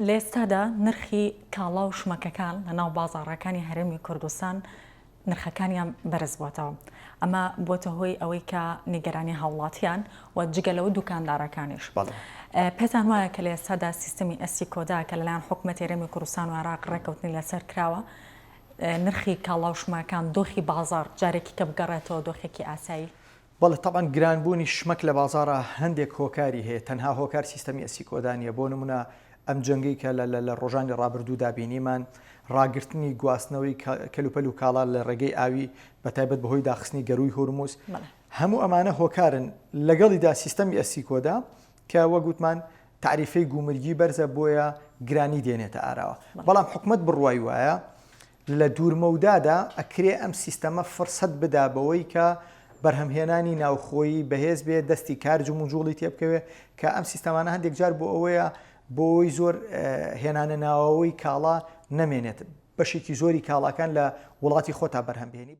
لە ئێستادا نرخی کاڵا و شمەکەکان لە ناو بازاڕەکانی هەرێمی کوردستان نرخەکانیان بەرز بۆتەوە. ئەمە بۆتە هۆی ئەوەی کە نیگەرانی هاوڵاتیان و جگە لەوە دوکاندارەکانیش. پێتان وایە کە لە ئێستادا سیستمی ئەسیکۆدا کە لەلایەن حکومەتی هەرێمی کوردستان و عێراق ڕێککەوتنی لەسەر کراوە نرخی کاڵا و شمەکان دۆخی بازاڕ جارێکی کە بگەڕێتەوە دۆخێکی ئاسایی؟ بەڵێ تەبعەن گرانبوونی شمەک لە بازاڕا هەندێک هۆکاری هەیە تەنها هۆکار سیستەمی ئەسیکۆدا نییە بۆ نمونە ئەم جەنگەی کە لە لە ڕۆژانی ڕابردوودا بینیمان ڕاگرتنی گواستنەوەی کەلوپەل و کاڵا لە ڕێگەی ئاوی بە تایبەت بەهۆی داخستنی گەرووی هورمز هەموو ئەمانە هۆکارن لەگەڵیدا سیستەمی ئەسیکۆدا کە وەک وتمان تاریفەی گومرگی بەرزە بۆیە گرانی دێنێتە ئاراوە بەڵام حکومت بڕوای وایە لە دوورمەودادا ئەکرێ ئەم سیستەمە فرسەت بدا بەوەی کە بەرهەمهێنانی ناوخۆیی بەهێز بێ، دەستی کار جموجوڵی تێبکەوێ، کە ئەم سیستەمانە هەندێک جار بۆ ئەوەیە بۆ ئەوەی زۆر هێنانە ناوەوەی کاڵا نەمێنێت، بەشێکی زۆری کاڵاکان لە وڵاتی خۆتا بەرهەم بهێنی.